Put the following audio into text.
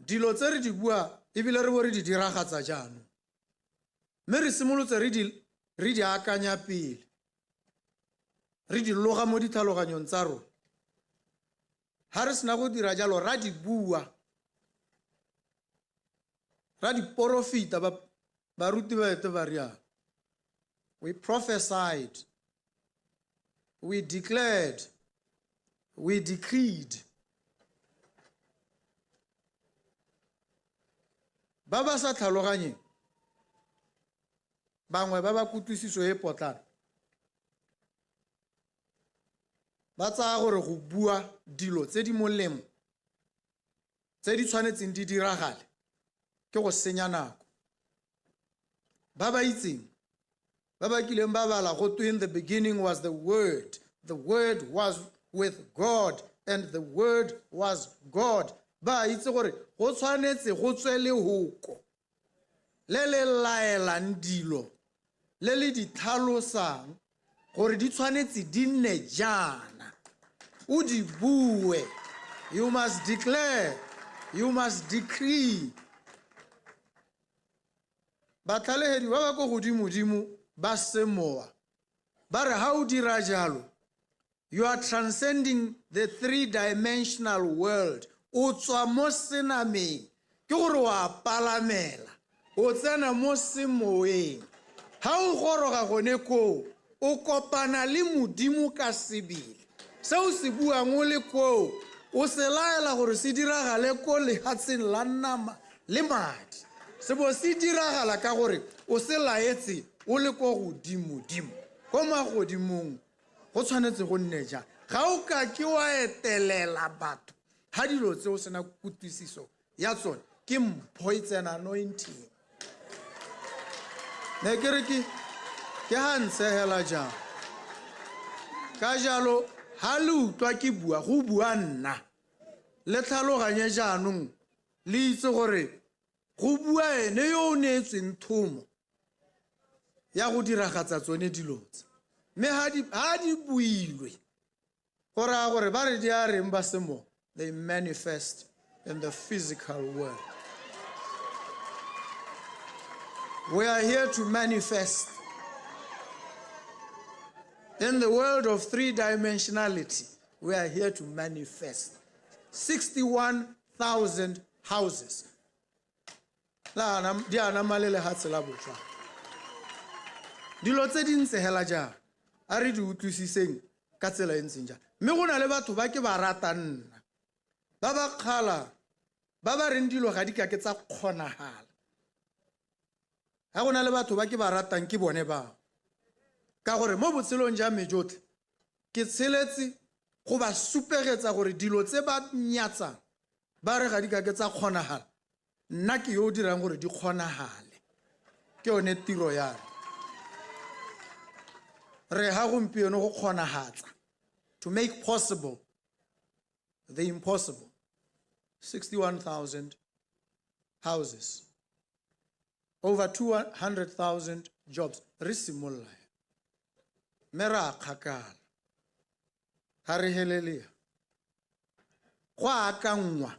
Dilo tse re di bua ebile re bo re di diragatsa jaanong. Mme re simolotse re di re di akanya pele. Re di loga mo ditlhaloganyong tsa rona. Ha re sena go dira jalo ra di bua. Ra di porofita ba baruti ba ete ba rialo. We prophesied. We declared. We decreed. Ba ba sa tlhaloganyeng bangwe ba ba kutlwisiso e potlana ba tsaya gore go bua dilo tse di molemo tse di tshwanetseng di diragale ke go senya nako. Ba ba itseng ba ba kileng ba bala go twe in the beginning was the word, the word was with God and the word was God, ba itse gore go tshwanetse go tswe lehoko le le laelang dilo le le di tlhalosang gore di tshwanetse di nne jaana. O di bue, you must declare, you must decree. Batlhalegedi ba ba ko godimodimo ba semowa ba re ha o dira jalo you are transcending the three-dimensional world. O tswa mo senameng, ke gore wa palamela, o tsena mo semoeng. Ha o goroga gone koo, o kopana le Modimo ka sebele. Se o se buang o le koo, o se laela gore se diragale ko lehatsheng la nama le madi. Se bo se diragala ka gore o se laetse o le ko godimodimo, ko magodimong. Go tshwanetse go nne jang? Ga o ka ke wa etelela batho ha dilo tse o sena kutlwisiso ya tsone. Ke mpho e tsena anointing. Ne ke re ke ke ha ntshegela jang. Ka jalo ha le utlwa ke bua, go bua nna. Le tlhaloganye jaanong, le itse gore go bua ene yo o neetsweng thomo ya go diragatsa tsone dilo tse. Mme ha di builwe, go raya gore ba re di a reng ba semowa, they manifest in the physical world. We are here to manifest in the world of three-dimensionality. We are here to manifest 61,000 houses. Di anama le lehatshe la Botswana. Dilo tse di ntse hela jang, a re di utlwisiseng ka tsela e ntseng jang. Mme go na le batho ba ke ba ratang nna, ba ba kgala, ba ba reng dilo ga di ka ke tsa kgonagala. Ha go na le batho ba ke ba ratang ke bone bao. Ka gore mo botshelong ja me jotlhe, ke tsheletse go ba supegetsa gore dilo tse ba nyatsang, ba re ga di ka ke tsa kgonagala, nna ke yo o dirang gore di kgonagale. Ke yone tiro ya me. Re ha gompieno go kgonagatsa, to make possible the impossible. 61,000 houses, over 200,000 jobs. Re simolola mme ra kgakala, ga re helelea. Go akangwa.